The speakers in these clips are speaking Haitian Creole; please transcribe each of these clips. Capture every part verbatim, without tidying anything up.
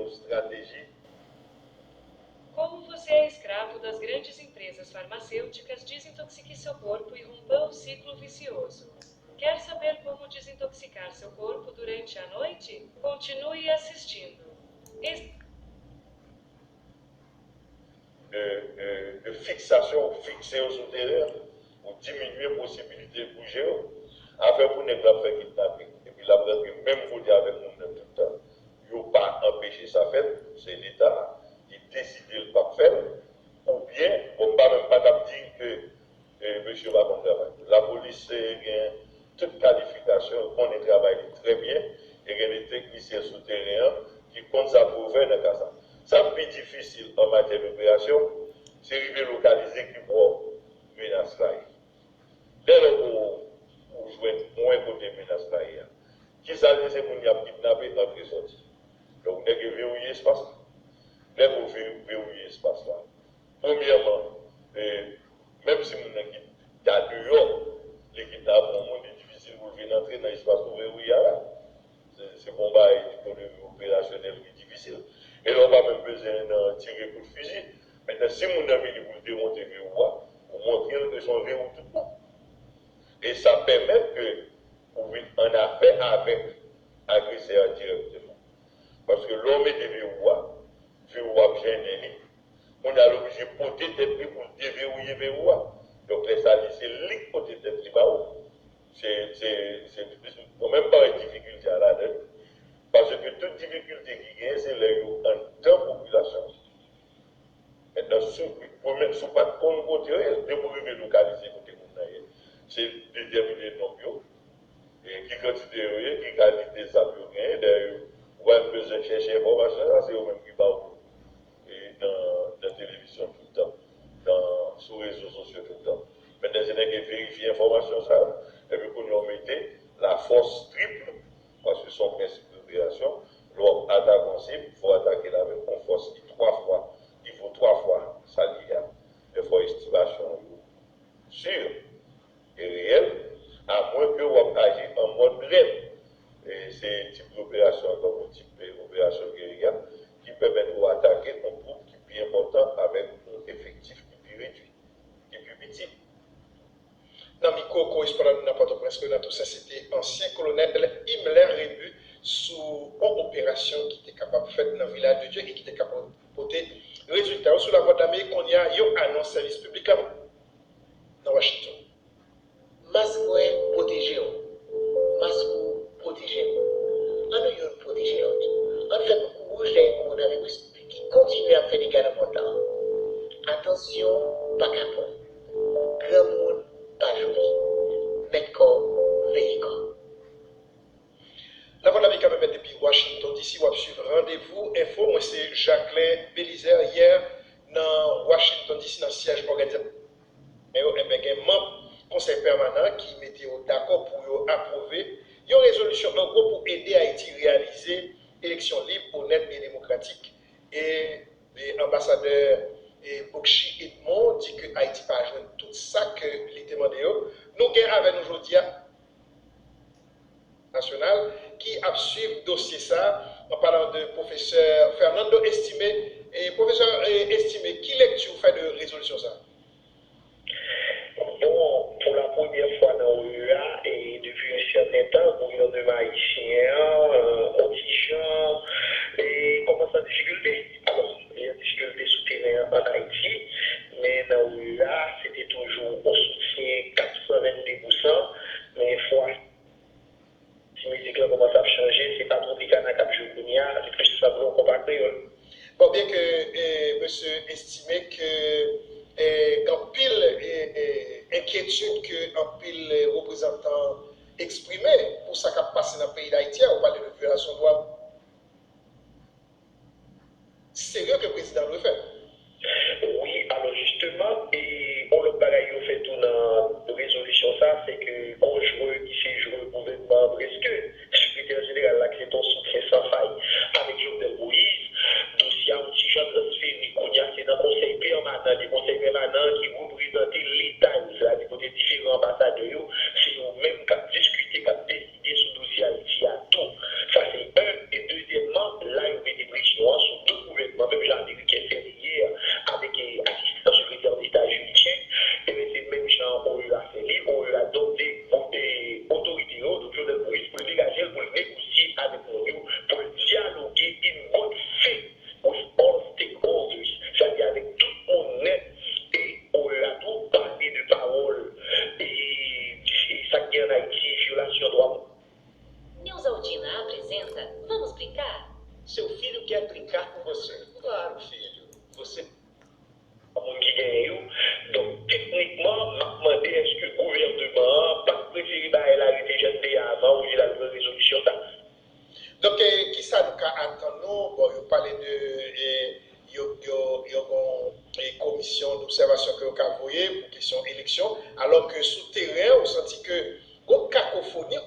estrateji. Como você é escravo das grandes empresas farmacêuticas, desintoxique seu corpo e rompa o ciclo vicioso. Quer saber como desintoxicar seu corpo durante a noite? Continue assistindo. Es- de, de, de fiksasyon, ou fikse yo sou teren an, ou diminye posibilite bouje yo. Afè pou nèg la ap fè kidnaping, epi l ap rantre menm kote avèk moun nan tout tan. Yo pa anpeche sa fèt, se Leta ki deside l p ap fè l, oubyen, bon, m pa menm pa t ap di ke e, mesye yo pa konn travay. Lapolis e, gen tout kalifikasyon, yo konnen travay li trè byen, e gen de teknisyen sou teren an ki konn sa pou yo fè nan ka sa. Sa k pi difisil an matyè doperasyon, se rive lokalize ki bò menas la ye. Lè lòt ou, ou jwenn pwen kote menas la ye a, kisa l ye? Se moun y ap kidnape, antre sòti. Donk, nèg yo verouye espas la. Lè yo ve- verouye espas la, premyèman, e, menm si moun nan ki ta deyò, li kidnape yon moun, li difisil pou l vin antre nan espas ou verouye a la. Se se pa yon bagay ki pou l operasyonèl ki difisil. E la, ou pa menm bezwen nan tire kout fizi. Mentnan, si moun nan vini pou l demonte verou a, ou montre l ke se yon verou tout bon. E sa pèmèt ke ou vin annafè avèk agresè a dirèkteman. Paske lè w mete verou a, verou a ap jennen li. Moun nan oblije pote tèt li pou l deverouye verou a. Donk, lè sa li, se li k pote tèt li ba ou. Se, se, se, mwen menm pa wè difikilte a ladan li. Paske tout difikilte ki genyen, se lè yo anndan popilasyon an. Mentnan, si w, premye, si w pa t konn kote yo ye, depi w rive lokalize kote moun nan ye, se detèmine nonb yo, e ki kantite yo ye, ki kalite zam yo genyen. Dayè, ou pa menm bezwen chèche enfòmasyon sa, se yo menm ki ba w e nan, nan televizyon tout tan, nan, sou rezo sosyo tout tan. Mentnan, se nèg yo verifye enfòmasyon sa yo, epi kounye a w mete lafòs trip, paske se yon prensip de operasyon, lè w ap atake yon sib, fò w atake l avèk yon fòs ki twa fwa, ki vo twa fwa sa li ye a. Men fò estimasyon w yo si e reyèl, amwenke w ap aji an mòd lèd. E se tip operasyon an tankou tip, e, operasyon geriya ki pèmèt ou atake yon gwoup ki pi enpòtan avèk yon efektif ki pi redui, ki pi piti. Nan mikwo korespondan nou nan Pòtoprens, Renan Toussaint, site ansyen kolonèl Himmler Rebu sou yon operasyon ki te kapab fèt nan Vilaj de Dye e ki te kapab pote rezilta yo. Sou Lavwadlamerik kounye a, yon anons sèvis piblik la nan Washington. Mask mwen pwoteje w. Mask ou pwoteje m. Ann nou youn pwoteje lòt. Ann fè koukou wouj dèyè kowonaviris ki kontinye ap fè dega nan mond lan. Atansyon, pa kapon. Granmoun, pa joli. Mèt kò, veye kò. Lavwadlamerik ap emèt depi Washington D C, w ap swiv Randevou Enfo, mwen se Jacquelin Belizaire. Yè, nan Washington D C, nan syèj òganizasyon yo, enben, gen manm Konsèy Pèmanan ki mete yo dakò pou yo apwouve yon rezolisyon an gwo pou ede Ayiti reyalize eleksyon lib, onèt e demokratik. E, e anbasadè e Bokshi Edmond di ke Ayiti pa jwenn tout sa ke li te mande yo. Nou gen avè nou jodi a nasyonal ki ap swiv dosye sa, an palan de pwofesè Fernando Estimé. E pwofesè e, Estimé, ki lekti ou fè de rezolisyon sa? Bon, pou la premyè fwa nan O E A, e depi yon sèten tan, gouvènman ayisyen an, e, on ti jan, e, kòmanse an difikilte. Alò, li an difikilte sou teren an ann Ayiti, men nan O E A, se te toujou on soutyen kat san venn de pousan, men fwa Ti mizik la kòmanse ap chanje, se pa Tropicana k ap jwe kounye a, li plis sanble yon konpa kreyòl. Bon, byen ke e, mesye Estimé ke e, gen anpil e, e, enkyetid ke anpil e, reprezantan eksprime pou sa k ap pase nan peyi Dayiti a, ou pale de vyolasyon dwa serye ke prezidan dwe fè. Wi, alò jisteman, e yon lòt bagay yo fè tou nan rezolisyon sa, se ke gon jwè ki se jwè gouvènman an prèske, sekretè jeneral la ki se te yon soutyen san fay avèk Jovenel Moïse, dosye a yon ti jan transfere, kounye a se nan konsèy pèmanan li, konsèy pèmanan an ki reprezante Leta yo, sètadi kote diferan anbasadè yo, se yo menm k ap diskite, k ap deside sou dosye Ayiti a tou. Sa se youn. E dezyèmman, la yo mete presyon an Quer brincar com você? Claro, filho. Você moun ki genyen yo. Donk, teknikman, m ap mande èske gouvènman an pa t prefere bagay la rete jan l te ye a avan olye l al pran rezolisyon sa? Donk, eh, kisa nou ka atann nou? Bon, yo pale de, eh, yo, yo, yo gon, eh, komisyon dobsèvasyon ke yo ka voye pou kesyon eleksyon, alò ke sou teren, ou santi ke gon kakofoni.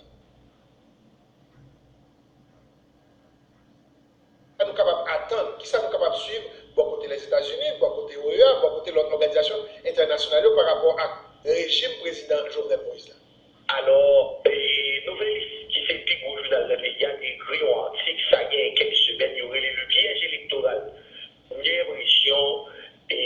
Sa nou kapab atann? Kisa nou kapab swiv bò kote Lèzetazini, bò kote O E A, bò kote lòt òganizasyon entènasyonal yo pa rapò ak rejim prezidan Jovenel Moïse la? Alò, e, Nouvèlis, ki se pi gwo jounal nan peyi a, te ekri yon atik, sa gen kèk semèn, yo rele Le piège électoral. M gen enpresyon, e,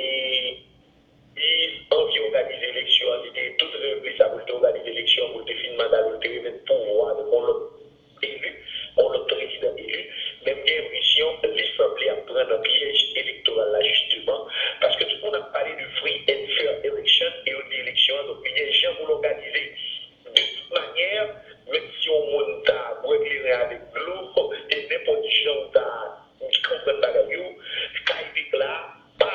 li anvi òganize eleksyon an, li te tout rèv li sa pou l te òganize eleksyon an, pou l te fin manda l, pou l te remèt pouvwa a, pou yon lòt eli, yon lòt prezidan eli. Men m gen enpresyon, li sanble ap pran nan pyèj elektoral la, jisteman, paske tout moun ap pale de free and fair election, e yo di eleksyon an, donk, li gen jan pou l òganize. De tout manyè, menm si yon moun ta bwè kleren avèk dlo, e nenpòt jan w ta konprann bagay yo, K E P la pa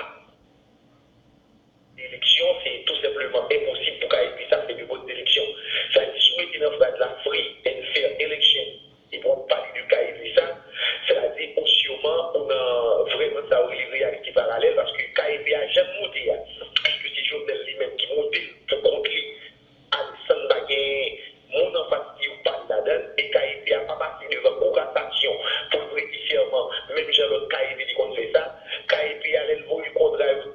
eleksyon, se tou senpleman enposib pou K E P sa fè de bòn eleksyon. Sa di, si w mete nan fraz la free and fair election, epi w ap pale de K E P sa, sa di, ou syoman, ou nan vrèman sa yo rele reyalite paralèl, paske K E P a janm moute a, piske se Jovenel li menm ki moute l pou kont li, ale san pa gen moun anfas li ou pale ladan l, e K E P a pa pase devan kou kasasyon pou l prete sèman, menm jan lòt K E P te konn fè sa. K E P a, lè l voye kontra yo,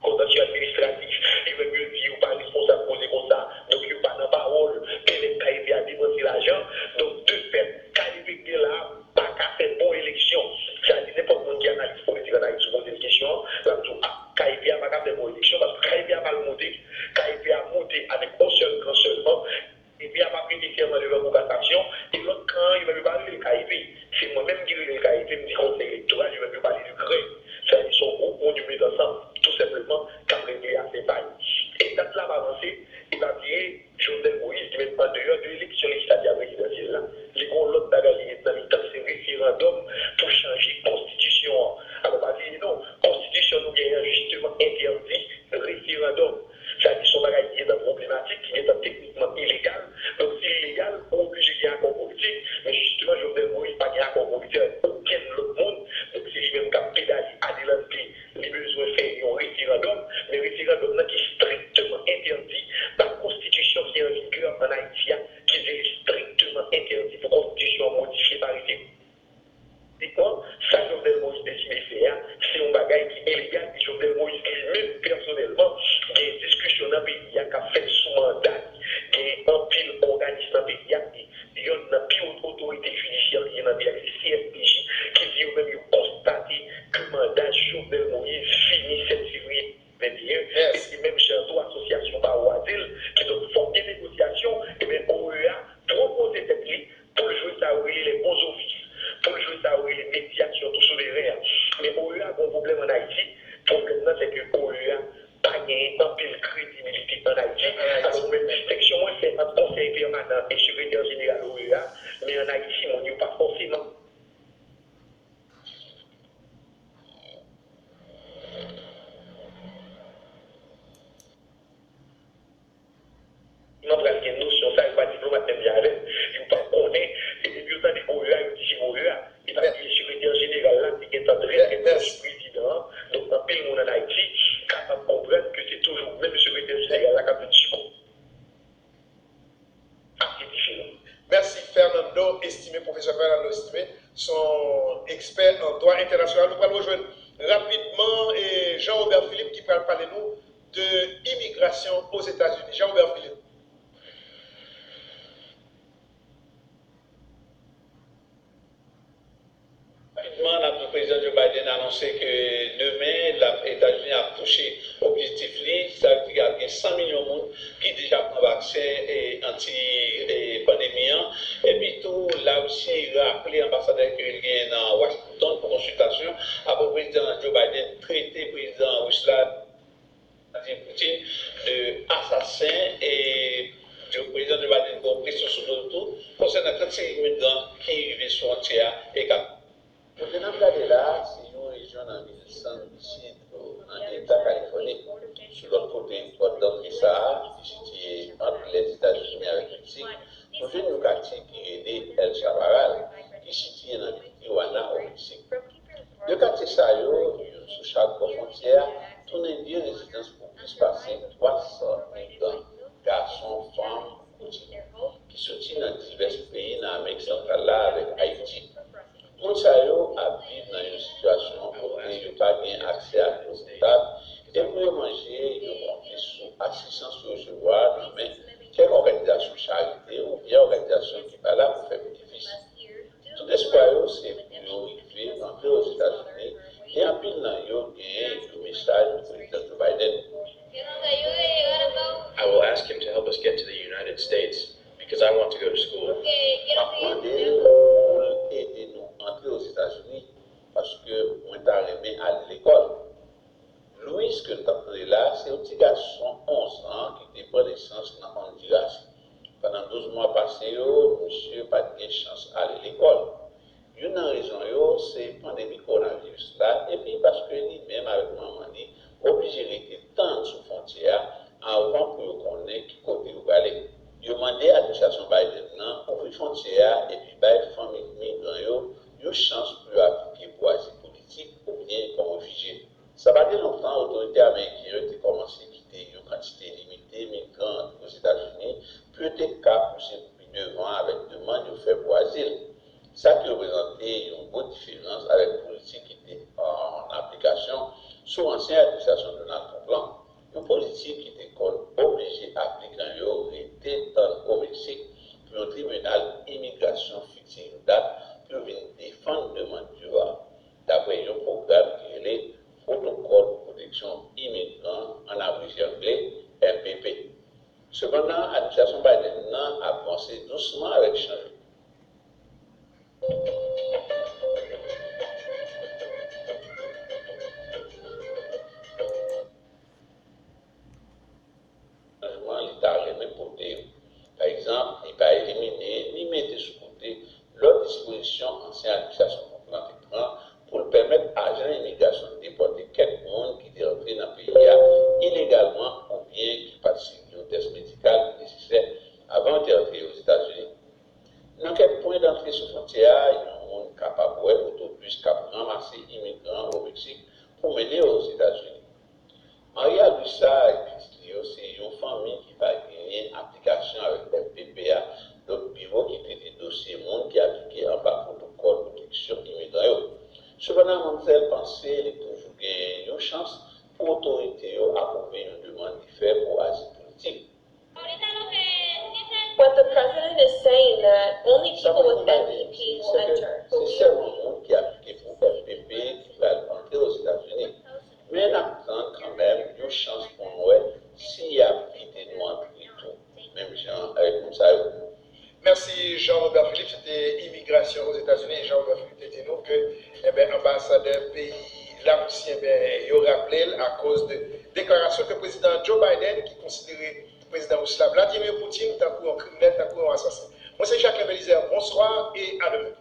kontansye administratif, yo menm yo di yo pa responsab koze konsa, donk yo pa nan pawòl, pèmèt K E P a depanse lajan, donk de fèt, K E P k gen la a pa ka fè bon eleksyon. Sa di nenpòt moun ki analiz politik an Ayiti, ou poze l kesyon an, l ap di w, a, K E P a pa ka fè bon eleksyon, paske K E P a pa l moute, K E P a moute avèk yon sèl kan sèlman, K E P a pa prete sèman devan kou kasasyon, e lòt kan an, yo menm yo pa rele l K E P. Se mwen menm ki rele l K E P, m di Konsèy Elektoral, yo menm yo pale de krèy. Sa di se yon gwoup moun yo met ansanm, tou senpleman, k ap regle afè pa yo. E dat la pa vanse, e pa bliye, Jovenel Moïse, li menm andeyò de eleksyon lejislatif ak prezidansyèl la, li gen yon lòt bagay li met nan mitan l, se referandòm pou chanje konstitisyon an. Alò, pa bliye non, konstitisyon nou genyen an jisteman entèdi referandòm. Sa di se yon bagay ki gentan pwoblematik, ki gentan teknikman ilegal. Donk, si li legal, ou oblije gen akò politik. Men jisteman, Jovenel Moïse pa gen akò politik avèk okenn lòt moun. Donk, se li menm k ap pedale adelante. Li bezwen fè yon referandòm. Men referandòm nan ki strikteman entèdi pa konstitisyon ki an vigè an Ayiti a, ki di li strikteman entèdi pou konstitisyon an modifye pa referandòm. Sa Jovenel Moïse deside fè a, se yon bagay ki ilegal, e Jovenel Moïse li menm pèsonèlman, gen diskisyon nan peyi a k ap fèt sou manda li. Gen anpil òganis nan peyi a, e yonn nan pi wot otorite jidisyè ki gen nan peyi a, ki se C S P J, ki di yo menm yo konstate ke manda Jovenel Moïse fini sèt fevriye venteyen, e se menm jan tou asosyasyon bawo a di l, kidonk fòk gen negosyasyon, ebyen O E A pwopoze tèt li pou l jwe sa yo rele les bons offices, pou l jwe sa yo rele medyasyon tou sou teren an. Men O E A gen yon pwoblèm ann Ayiti, pwoblèm nan se ke O E A pa genyen anpil kredibilite ann Ayiti. Alò mwen menm distenksyon mwen fè ant konsèy pèmanan e sekretè jeneral O E A, men ann Ayiti moun yo pa fòseman Nan pral gen nosyon sa, yo pa diplomat menm jan avè m. Yo pa konnen, e depi yo tande O E A, yo di se O E A. E pa bliye sekretè jeneral la te gentan trè, trè pwòch prezidan an. Donk, anpil moun ann Ayiti kapab konprann ke se toujou menm sekretè jeneral la k ap vin sou ase diferan. Mèsi, Fernando Estimé, pwofesè Fernando Estimé, se yon ekspè an dwa entènasyonal. Nou pral rejwenn rapidman, e, Jean Robert Philippe ki pral pale nou de imigrasyon Ozetazini. Jean Robert Philippe. Rapidman, n ap di w Prezidan Joe Biden anonse ke demen, l ap, Etazini ap touche objektif li, sa vle di ap gen san milyon moun ki deja pran vaksen, e, anti, e, pandemi an. Epi tou, Larisi raple anbasadè ke l genyen nan Washington pou konsiltasyon apre Prezidan Joe Biden trete Prezidan Ris la Vladimir Putin de asasen e Prezidan Joe Biden gen yon presyon sou do l tou konsènan kantite imigran ki rive sou fwontyè a e k ap se pou yo rive rantre Ozetazini, e anpil nan yo genyen yon mesaj pou Prezidan Joe Biden. I will ask him to help us get to the United States because I want to go to school. M ap mande l pou l ede nou antre Ozetazini paske mwen ta renmen al lekòl. Louis, ke n t ap tande la, se yon ti gason onz an ki te pran nesans nan Honduras. Pandan douz mwa pase yo, misye pa t gen chans ale lekòl. Youn nan rezon yo se pandemi kowonaviris la, epi paske li menm avèk manman li oblije rete tann sou fwontyè a anvan pou yo konnen ki kote yo prale. Yo mande administrasyon Biden nan ouvri fwontyè a epi bay fanmi migran yo yon chans pou yo aplike pou azil politik oubyen kòm refijye. Sa pa gen lontan, otorite ameriken yo te kòmanse kite yon kantite limite migran antre Ozetazini pou yo te ka pouse pi devan avèk demann yo fè pou azil, sa ki reprezante yon gwo diferans avèk politik ki te an aplikasyon sou ansyen administrasyon Donald Trump lan, yon politik ki te konn oblije aplikan yo rete tann o Meksik pou yon tribinal imigrasyon fikse yon dat pou yo vin defann demann yo a, dapre yon pwogram ki rele Pwotokòl Pwoteksyon Imigran, an abrije angle, M P P. Sepandan, administrasyon Biden nan ap vanse dousman avèk chanjman. Chanjman li ta renmen pote yo. Pa egzanp, li pa elimine ni mete sou kote lòt dispozisyon ansyen administrasyon Trump lan te pran pou l pèmèt ajan imigrasyon depòte kèk moun ki te rantre nan peyi a ilegalman oubyen ki pa t sibi yon tès medikal ki nesesè avan yo te rantre Ozetazini. Nan kèk pwen dantre sou fwontyè a, yon moun kapab wè otobis k ap ranmase imigran o Meksik pou mennen yo Ozetazini. Maria Luisa ak pitit li yo se yon fanmi ki pa genyen aplikasyon avèk M P P a, donk biwo ki trete dosye moun ki aplike anba pwotokòl pwoteksyon imigran yo. Sepandan, manmzèl panse li toujou gen yon chans pou otorite yo apwouve yon demann li fè pou azil politik. What the president is saying that only people with M P P will enter. Se sèlman moun ki aplike pou M P P ki pral antre Ozetazini. Men n ap tann kanmenm yon chans pou n wè si y ap kite nou antre tou, menm jan avèk moun sa yo. Mèsi Jean Robert Philippe, se te imigrasyon Ozetazini. Jean Robert Philippe te di nou ke, enben, anbasadè peyi Larisi, enben, yo raple l akoz de deklarasyon ke prezidan Joe Biden, ki konsidere prezidan ris la, Vladimir Putin, tankou yon kriminèl, tankou yon asasen. Mwen se Jacquelin Belizaire, bonswa e a demen.